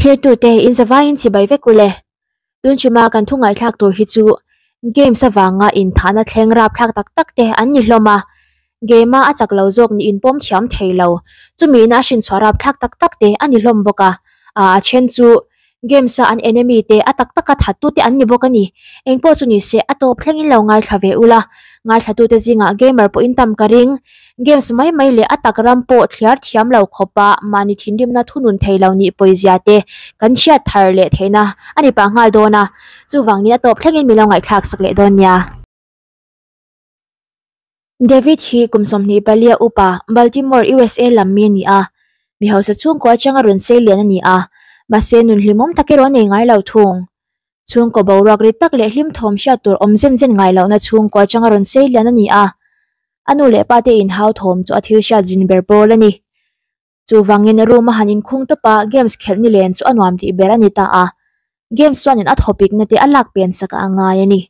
Thirtute in zavaiin chibai vek ule. Tun chima kan thu ngaihthlak tur hi chu games avanga inthahna thleng rapthlak tak tak te an ni hlawm a, game a a chak lo zawk nih inpawm thiam thei lo, chumi ina a hrinchhuah rapthlak tak tak te a ni hlawm bawk a, a then chu games a an enemy te a tak taka thattu te an ni bawk a ni. Engpawh chu ni se a tawp thlengin lo ngaithla ve ula, ngaithlatute zingah gamer pawhin tam ka ring. Games mai mai leh a tak ram pawh thliar thiam lo khawpa mahni thinrimna thunun thei lo nih pawizia te kan hriat thar leh theihna a ni pah nghal dawn a, chuvangin a tawp thlengin min lo ngaihthlak sak leh dawn nia. David hi kum 24 a upa Baltimore, USA lam mi a ni a, mi hausa chhungkaw atanga rawn sei lian a ni a, mahse nun hlimawm tak erawh a nei ngai lo thung. Chhungkaw boruak rit tak leh hlim thawm hriat tur awm zen zen ngai lohna chhungkaw atanga rawn sei lian a ni a, A nu leh pa te inhau thawm chu a thil hriat zin ber pawl a ni. Chuvangin room a han inkhung tawp a, games khelh ni len chu a nuam tih ber a ni ta a. Games chuanin a thawpikna te a lak pen sak a ngai a ni.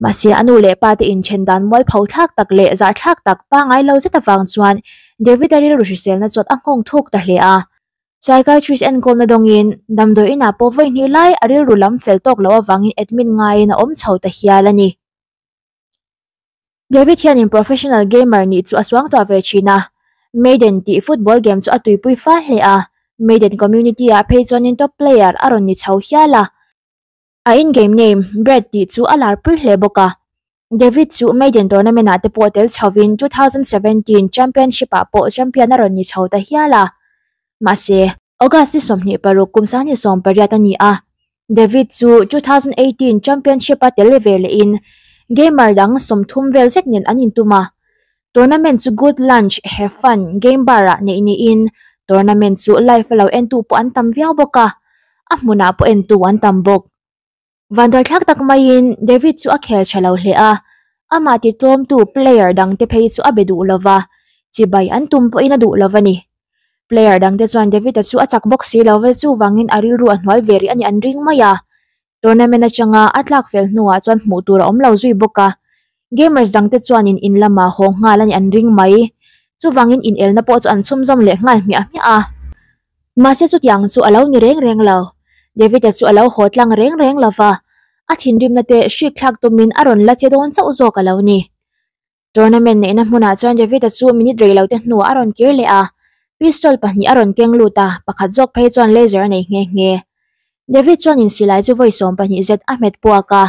Mahse a nu leh pa te inthen dan mualpho thlak tak leh zahthlak tak pangngai lo zet avang chuan David-a rilru hriselna chuan a nghawng thuk ta hle a. Psychiatrist enkawlna dawngin damdawi inah pawh vawi hnih lai a rilru lam fel tawk loh avangin admit ngaiin a awm chho ta hial a ni. David hianin professional gamer nih chu a suangtuah ve thin a, Maiden tih football game chu a tuipui fal hle a, Maiden community ah phei chuanin top player a rawn ni chho hial a. A in-game name Brad tih chu a larpui hle bawk a. David chu Maiden tournament ah te pawh tel chhovin 2017 championship ah pawh champion a rawn ni chho ta hial a. Mahse, August ni 26 kum 2018 a ni a, David chu 2018 championship a tel ve lehin gamer dang 30 vel zet nen an intum a. Tournament chu Good Lunch Have Fun game bar ah neih niin tournament chu live a lo entu pawh an tam viau bawk a, a hmunah pawh entu an tam bawk. Vanduaithlak tak maiin David chu a khel tha lo hle a, amah titlawmtu player dangte phei chu a be duh lova, chibai an tum pawhin a duh lova ni. Player dangte chuan David-a chu a chak bawk si lo va, chuvangin a rilru a hnual ve rih a ni an ring mai a. Tournament atanga a tlak fel hnuah chuan hmuh tur a awm lo zui bawk a, gamers dangte chuanin in lamah haw nghal a ni an ring mai. Chuvangin inelna pawh chu an chhumzawm leh nghal hmiah hmiah a. Mahse chutiang chu a lo ni reng reng lo. David-a chu a lo haw tlang reng reng lo va, a thinrimna te hrik thlak tumin a rawn la che dawn chauh zawk a lo ni. Tournament neihna hmunah chuan David-a chu minute rei lo te hnuah a rawn kir leh a, pistol pahnih a rawn keng lut a, pakhat zawk phei chuan laser a nei nghe nghe. David chuan insilai chu vawi 12 zet a hmet puak a.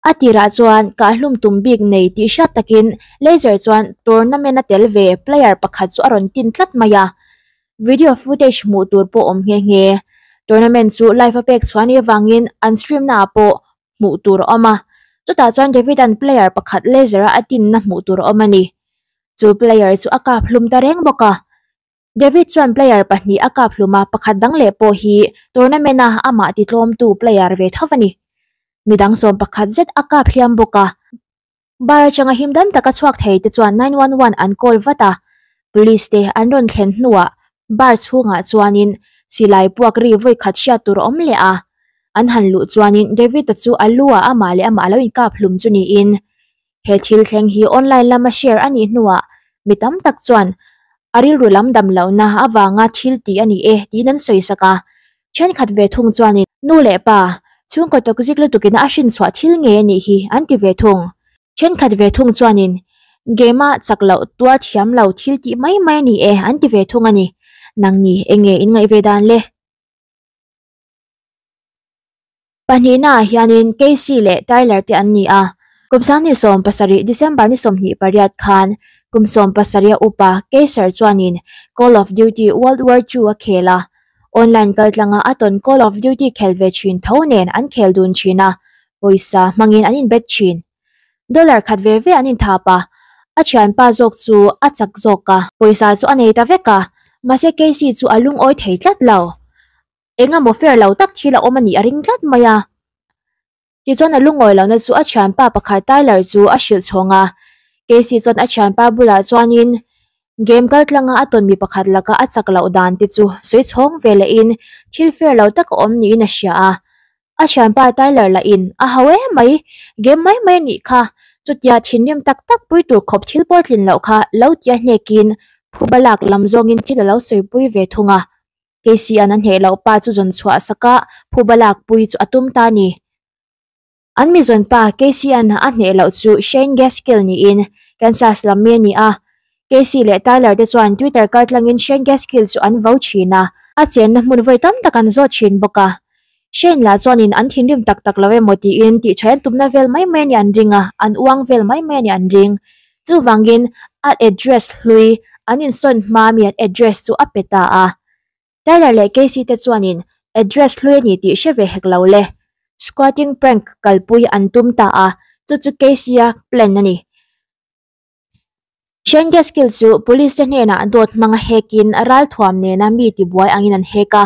A tirah chuan kahhlum tum bik nei tih hriat takin laser chuan tournament a tel ve player pakhat chu a rawn tin tlat mai a. Video footage hmuh tur pawh awm nghe nghe. Tournament chu live a pek chhuah ni avangin an stream naah pawh hmuh tur a awm a. Chutah chuan David-a'n player pakhat laser-a a tinna hmuh tur a awm a ni. Chu player chu a kap hlum ta reng bawk a. David chuan player pahnih a kap hlum a, pakhat dang leh pawh hi tournament-a amah titlawmtu player ve tho a ni. Midang 11 zet a kap hliam bawk a. Bar atanga him dam taka chhuak thei te chuan 911 an call vat a, police te an rawn thlen hnuah bar chhungah chuanin silai puak ri vawi khat hriat tur a awm leh a. An han luh chuanin David-a chu a lu ah amah leh amah lo inkap hlum chu niin he thil thleng hi online lama share a nih hnuah mi tam tak chuan a rilru lam dam lohna avanga thil tih a ni e tiin an sawi sak a. Thenkhat ve thung chuanin nu leh pa chhungkaw toxic lutukin a hrinchhuah thil ngei a nih hi an ti ve thung. Thenkhat ve thung chuanin game a chak loh tuar thiam lo thil tih mai mai a ni e an ti ve thung a ni. Nangni enge in ngaih ve dan le? Pahnihnaah hianin Casey leh Tyler te an ni a, kum 2017 December ni 28 khan kum 17 a upa Keyser chuanin Call of Duty World War II a khel a, online kaltlanga a tawn Call of Duty khel ve thin tho nen an khel dun thin a, pawisa hmangin an inbet thin. Dollar khat ve ve an inthap a, a thianpa zawk chu a chak zawk a, pawisa chu a nei ta vek a, mahse Casey chu a lungawi thei tlat lo. Engemaw fair lo tak thil a awm a nih a ring tlat mai a. Tichuan a lungawi lohna chu a thianpa pakhat Tyler chu a hrilh chhawng a. Casey chuan a thianpa bulah chuanin game kaltlanga a tawn mi pakhat laka a chak loh dan te chu sawi chhawng ve lehin thil fair lo tak a awm niin a hria a. A thianpa Tyler lahin a hau em mai, game mai mai a nih kha, chutia thinrim tak tak pui tur khawp thil pawh tlin loh kha lo tia hnekin phuba lak lam zawngin thil a lo sawipui ve thung a. Casey-a'n a hneh loh pa chu zawn chhuah sak a, phuba lakpui chu a tum ta a ni. An mi zawn pa Casey-a'n a hneh loh chu Shane Gaskill niin Kansas lam mi a ni a. Casey leh Tyler te chuan Twitter kaltlangin Shane Gaskill chu an vo thin a, a chenna hmun vawi tam tak an zawt thin bawk a. Shane lah chuanin an thinrim tak tak lo emaw tiin tihṭha an tumna vel mai mai a nih an ring a, an uang vel mai mai a nih an ring. Chuvangin a address hlui an insawn hma mi an address chu a pe ta a. Tyler leh Casey te chuanin address hlui a ni tih hre ve hek lo le. Squatting prank kalpui an tum ta a, chu chu Casey-a plan a ni. Shane Gaskill chu police te hnenah dawt hmanga hekin ralthuam nena mi tibuai angin an hek a.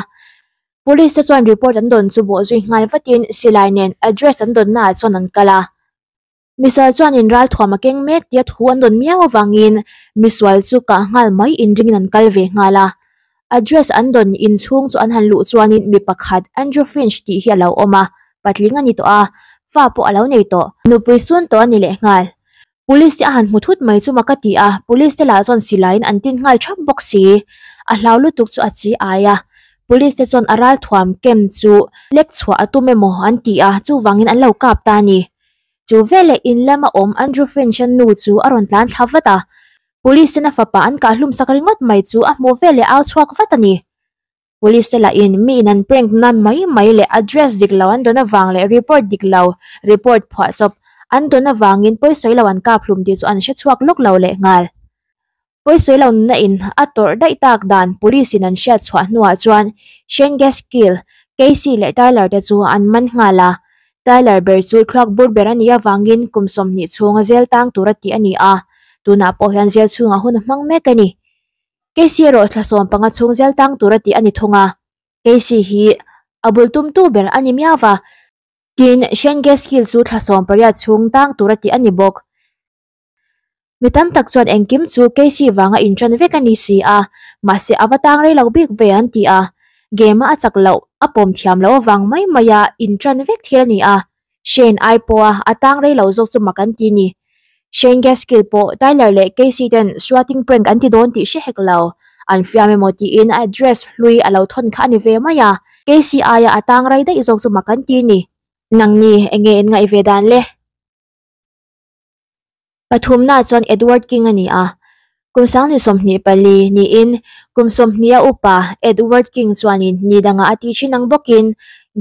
Police te chuan report an dawn chu bawhzui nghal vatin silai nen address an dawnnaah chuan an kal a. Misual chuanin ralthuam a keng mek tia thu an dawn miau avangin misual chu kah nghal mai inringin an kal ve nghal a. Address an dawn inchhung chu an han luh chuanin mi pakhat Andrew Finch tih hi a lo awm a, patling a ni tawh a, fa pawh a lo nei tawh. Nupui sun tawh a ni lehnghal. Police te a han hmu thut mai chu mak a ti a, police te lah chuan silaiin an tin nghal thap bawk si. A hlau lutuk chu a chi ai a, police te chuan a ralthuam ken chu lek chhuah a tum emaw an ti a, chuvangin an lo kap ta a ni. Chu veleh in lama awm Andrew Finch-a nu chu a rawn tlan thla vat a, police ten a fapa an kah hlum sak ringawt mai chu a hmuh veleh au chhuak vat a ni. Police te lahin mi in an prank na mai mai leh address dik lo an dawn avang leh report dik lo, report phuah chawp, an dawn avangin pawisawi lo an kap hlum tih chu an hre chhuak lawk lo leh nghal. Pawisawi lo nuna in a tawrh daih tak dan police in an hriat chhuah hnuah chuan Shane Gaskill, Casey leh Tyler te chu an man nghal a. Tyler ber chu thluak bur ber a nih avangin kum 20 chhunga zel tang tura tih a ni a, tunah pawh hian zel chhungah hun a hmang mek a ni. Casey erawh thla 15 chhung zel tang tura tih a ni thung a, Casey hi a bul tumtu ber a ni miau va. Tin, Shane Gaskill chu thla 18 chhung tang tura tih a ni bawk. Mi tam tak chuan engkim chu Casey vanga inṭan vek a ni si a, mahse a va tang rei lo bik ve an ti a. Game-a a chak loh, a pawm thiam loh avang mai maia inṭan vek thil a ni a. Shane ai pawha a tang rei lo zawk chu mak an ti ni. Shane Gaskill pawh Tyler leh Casey ten swatting prank an ti dawn tih hre hek lo. An fiam emaw tiin a address hlui a lo thawn kha a ni ve mai a, Casey aia a tang rei daih zawk chu mak an ti ni. Nangni enge in ngaih ve dan le? Pathumna chuan Edward King a ni a, kum 2024 niin kum 20 a upa Edward King chuanin ni dangah a tih thin ang bawkin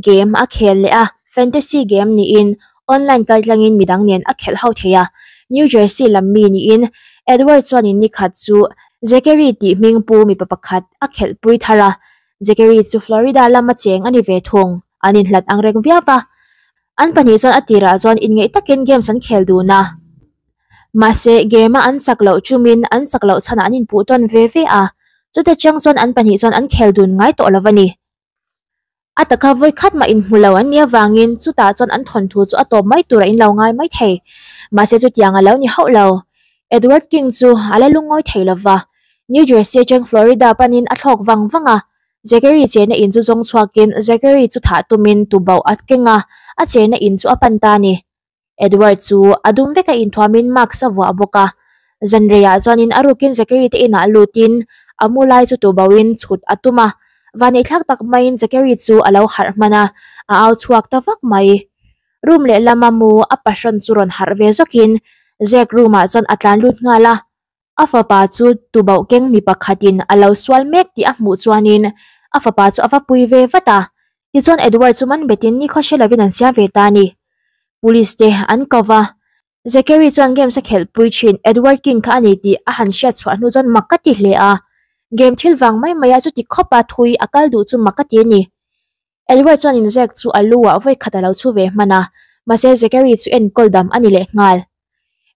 game a khel leh a, fantasy game niin online kaltlangin midang nen a khelh ho thei a. New Jersey lam mi niin Edward chuanin ni khat chu Zachary tih hming pu mipa pakhat a khelhpui thar a, Zachary chu Florida lama cheng a ni ve thung, an inhlat ang reng viau va. An pahnih chuan a tirah chuan inngeih takin games an khel dun a. Mahse, game-a an chak loh chumin an chak loh chhanah an inpuh tawn ve ve a. Chuta chang chuan an pahnih chuan an khel dun ngai tawh lo a ni. A taka vawi khat mah inhmu lo an nih avangin chutah chuan an thawnthu chu a tawp mai turah in lo ngai mai thei. Mahse, chutiang a lo ni hauh lo. Edward King chu a la lungawi thei lo va. New Jersey atang Florida panin a thlawk vang vang a. Zachary chena in chu zawng chhuakin Zachary chu thah tumin tubauh a keng a, a chena in chu a pan ta a ni. Edward chu a dum veka inthuamin mask a vuah bawk a. Zanreiah chuanin a rukin Zachary te inah lutin a mu lai chu tubauhin chhut a tum a. Vaneihthlak tak maiin Zachary chu a lo harh hman a, a au chhuak ta vak mai. Room lehlama mu a pahrawn chu rawn harh ve zawkin Zack room-ah chuan a tlan lut nghal a. A fapa chu tubauh keng mi pakhatin a lo sual mek tih a hmuh chuanin a fapa chu a va pui ve vat a. Tichuan Edward chu man betin nikhaw hre lovin an siam ve ta a ni. Police te an ko va. Zachary chuan games a khelhpui thin Edward King kha a ni tih a han hriat chhuah hnu chuan mak ka ti hle a. Game thil vang mai maia chuti khawpa thui a kal duh chu mak ka ti a ni. Edward chuan inziak chu a lu ah vawi khat a lo chhu ve hman a, mahse Zachary chu enkawl dam a ni leh nghal.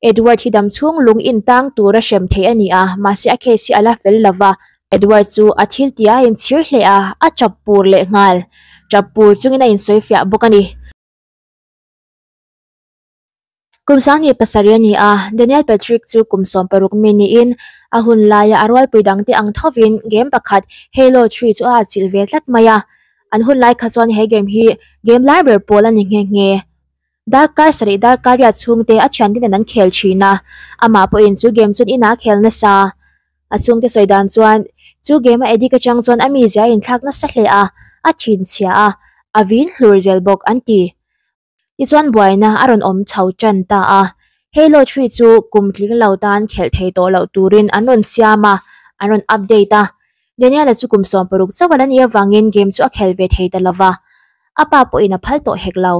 Edward hi dam chhung lung in tang tura hrem theih a ni a, mahse a case hi a la fel lo va. Edward chu a thil tih a inchhir hle a, a tap pur leh nghal. Tap pur chungin a insawi fiah bawk a ni. Kum 27 a ni a, Daniel Patrick chu kum 16 mi niin a hun laia a rualpui dangte ang thovin game pakhat Halo 3 chu a atchilh ve tlat mai a. An hun lai kha chuan he game hi game lai ber pawl a ni nghe nghe. Darkar sarih darkar riat chhungte a thiante nen an khel thin a, amah pawhin chu game chuan inah a khel nasa. A chhungte sawi dan chuan Chu game a addict atang chuan a mizia a inthlak nasa hle a, a thinchhia a, a vin hlur zel bawk an ti. Tichuan buaina a rawn awm chho tan ta a, Halo 3 chu kum tling lo tan khelh thei tawh loh turin an rawn siam a, an rawn update a. Daniel-a chu kum 16 chauh a la nih avangin game chu a khel ve thei ta lova, a pa pawhin a phal tawh hek lo.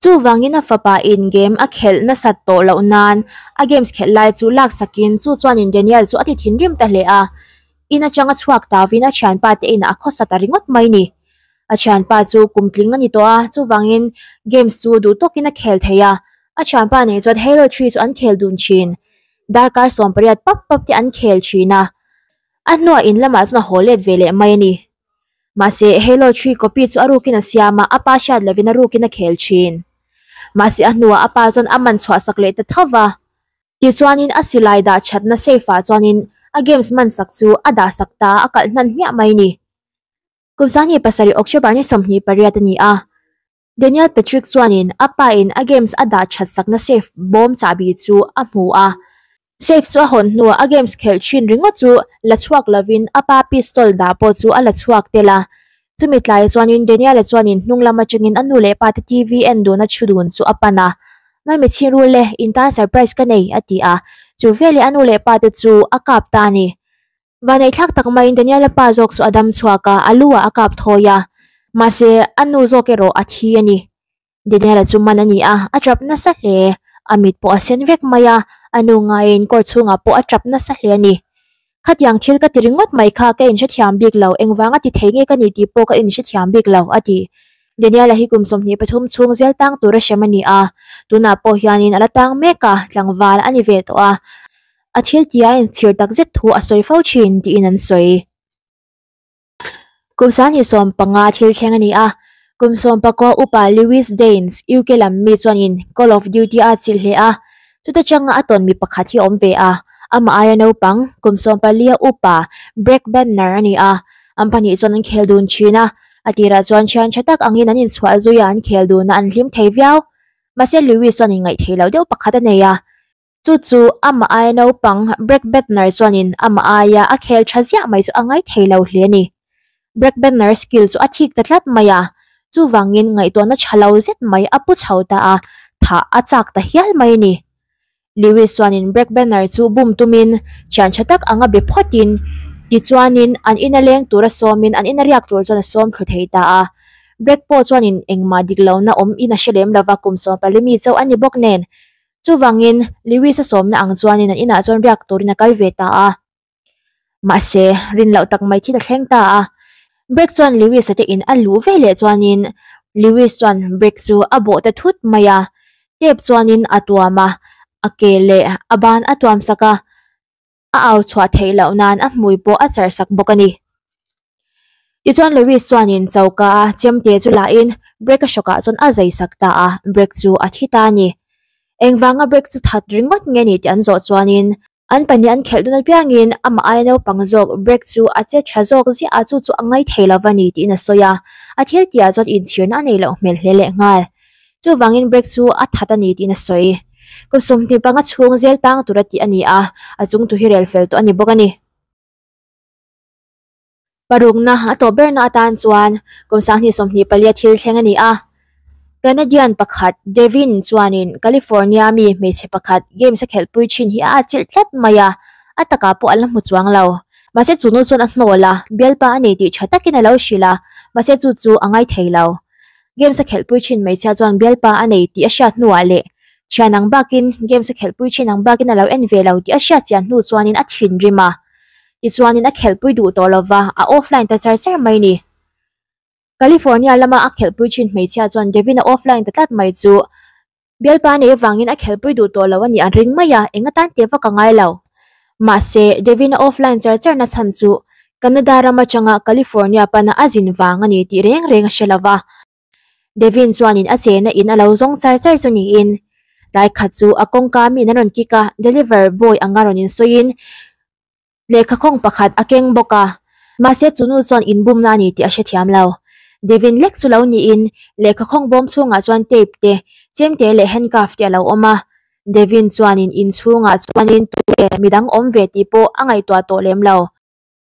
Chuvangin a fapa in game a khelh nasat tawh loh nan a games khelh lai chu laksakin chu chuanin Daniel chu a ti thinrim ta hle a, in atanga chhuak tavin a thianpa te inah a khawsa ta ringawt mai ni. A thianpa chu kum tling a ni tawh a, chuvangin games chu duh tawkin a khel thei a. A thianpa nen chuan Halo 3 chu an khel dun thin. Darkar 18 pap pap te an khel thin a. A hnuah in lamah chuan a haw let ve leh mai a ni. Mahse, Halo 3 copy chu a rukin a siam a, a pa hriat lovin a rukin a khel thin. Mahse, a hnuah a pa chuan a man chhuah sak leh ta tho va. Tichuanin a silai dah thatna safe ah chuanin a games man sak chu a dah sak ta a, a kalh hnan hmiah mai a ni. Kum 27 October ni 28 a ni a, Daniel Patrick chuanin a pa in a games a dah that sakna safe bawm chahbi chu a hmu a. Safe chu a hawn hnuah a games khelh thin ringawt chu la chhuak lovin a pa pistol dah pawh chu a la chhuak tel a. Chumi tlai chuanin Daniel-a chuanin hnung lam atangin a nu leh pa te TV en duna thu dun chu a pan a. Maimi chhin rul le, in tan surprise ka nei, a ti a. Chu veleh a nu leh pa te chu a kap ta a ni. Vaneihthlak tak maiin Daniel-a pa zawk chu a dam chhuak a, a lu ah a kap thawi a. Mahse, a nu zawk erawh a thi a ni. Daniel-a chu man a ni a, a tap nasa hle. A mit pawh a sen vek mai a, a nu ngaiin court chhungah pawh a tap nasa hle a ni. Khatiang thil ka ti ringawt mai kha ka inhrethiam bik lo, engvanga ti thei nge ka ni tih pawh ka inhrethiam bik lo, a ti. Daniel-a hi kum 23 chhung zel tang tura hrem a ni a, tunah pawh hianin a la tang mek a, tlangval a ni ve tawh a. A thil tia inchhir tak zet thu a sawi fo thin tiin an sawi. Kum 2015 thil thleng a ni a, kum 19 upa Lewis Daines, UK lam mi chuanin Call of Duty a chilh hle a, chuta changa a tawn mi pakhat hi a awm ve a, amah aia naupang kum 14 upa Brek Banner a ni a, an pahnih chuan an khel dun thin a, a tirah chuan thian tha tak angin an inchhuah zui a, an khel dun a, an hlim thei viau. Mahse Lewis chuan inngaihtheih loh deuh pakhat a nei a. Chu chu amah aia naupang Brek Bednar chuanin amah aia a khel tha ziah mai chu a ngai thei lo hle a ni. Brek Bednar skill chu a thik ta tlat mai a, chuvangin ngaihtuahna tha lo zet mai a pu chho ta a, thah a chak ta hial mai a ni. Lewis chuanin Brek Bednar chu bum tumin thian tha tak anga be phawtin, tichuanin an ina leng tura sawmin an ina riak tur chuan a sawm thlu thei ta a. Brek pawh chuanin engmah dik lohna awm in a hre lem lova, kum 14 mi chauh a ni bawk nen. Chuvangin, Lewis-a sawmna ang chuanin an inah chuan riak turin a kal ve ta a. Mahse, rin loh tak mai thil a thleng ta a. Brek chuan Lewis-a te in a luh ve leh chuanin Lewis chuan Brek chu a bawh ta thut mai a. Tape chuanin a tuam a, a ke leh a ban a tuam sak a. A au chhuah theih loh nan a hmui pawh a char sak bawk a ni. Tichuan Lewis chuanin choka a chemte chu lahin Brek a hrawkah chuan a zai sak ta a, Brek chu a thi ta a ni. Engvanga Brek chu that ringawt nge ni tih an zawh chuanin an pahnih an khelh dun apiangin amah aia naupang zawk Brek chu a che tha zawk ziah a, chu chu a ngai thei lova ni tiin a sawi a, a thil tihah chuan inchhirna a nei loh hmel hle leh nghal. Chuvangin Brek chu a that a ni tiin a sawi. Kum 25 chhung zel tang tura tih a ni a, a chung thu hi rel fel tawh a ni bawk a ni. Parukna a tawp berna atan chuan kum 2024 thil thleng a ni a. Canadian pakhat Devin chuanin California mi hmeichhe pakhat games a khelhpui thin hi a atchilh tlat mai a, a takah pawh a la hmu chuang lo. Mahse chu nu chuan a hnawl a, bialpa a nei tih tha takin a lo hrilh a, mahse chu chu a ngai thei lo. Games a khelhpui thin hmeichhia chuan bialpa a nei tih a hriat hnuah leh thian ang bakin games a khelhpui thin ang bakin a lo en ve lo tih a hriat chian hnu chuanin a thinrim a. Tichuanin a khelhpui duh tawh lova, a offline ta char char mai ni. California lama a khelhpui thin hmeichhia chuan Devin a offline ta tlat mai chu bialpa nei avangin a khelhpui duh tawh lo a nih an ring mai a, eng atan teh vak a ngai lo. Mahse, Devin a offline char char na chhan chu Canada ram atanga California pana a zin vang a ni tih reng reng a hre lova. Devin chuanin a chena in a lo zawng char char chu niin tlai khat chu a kawngka miin a rawn kick a, deliver boy anga rawn insawiin lehkha khawng pakhat a keng bawk a. Mahse chu nu chuan inbumna a ni tih a hrethiam lo. Devin lek chu lo niin lehkha khawng bawm chhungah chuan tape te, chemte leh handcuff te a lo awm a. Devin chuanin inchhungah chuanin tunge midang awm ve tih pawh a ngaihtuah tawh lem lo.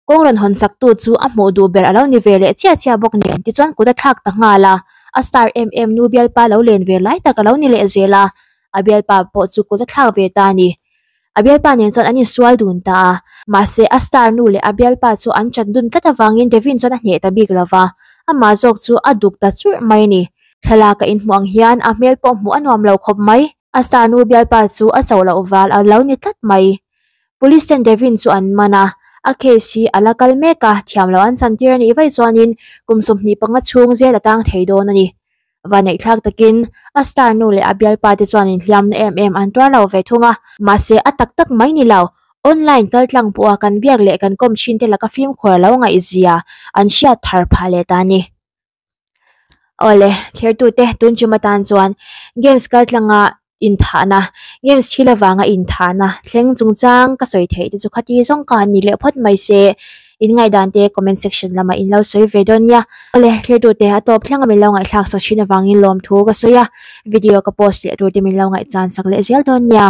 Kawng rawn hawn sak tu chu a hmuh duh ber a lo ni ve leh chiah chiah bawk nen tichuan kut a thlak ta nghal a, a star em em nu bialpa lo len ve lai tak a lo ni leh zel a, a bialpa pawh chu kut a thlak ve ta a ni. A bialpa nen chuan an insual dun ta a, mahse a star nu leh a bialpa chu an chat dun tlat avangin Devin chuan a hneh ta bik lo va, amah zawk chu a duk ta churh mai a ni. Thlalak a inhmuh ang hian a hmel pawh hmuh a nuam lo khawp mai. A star nu bialpa chu a chauh loh val a lo ni tlat mai. Police ten Devin chu an man a, a case hi a la kal mek a, thiam loh an chantir a nih vaih chuanin kum 25 chhung zel a tang thei dawn a ni. Vaneihthlak takin a star nu leh a bialpa te chuan inhliamna em em an tuar lo ve thung a, mahse a tak tak mai ni lo, online kaltlang pawha kan biak leh kan kawm thin te laka fimkhur lo ngaihzia an hriat thar phah leh ta a ni. Awle, thlertute tun ṭum atan chuan games kaltlanga inthahna, games thil avanga inthahna thleng chungchang ka sawi theih te chu khati zawng ka han ni leh phawt mai se. In ngaihdan te comment section lamah in lo sawi ve dawn nia. Awle, thlertute a tawp thleng a min lo ngaihthlak sak thin avangin lawmthu ka sawi a, video ka post leh tur te min lo ngaihchan sak leh zel dawn nia.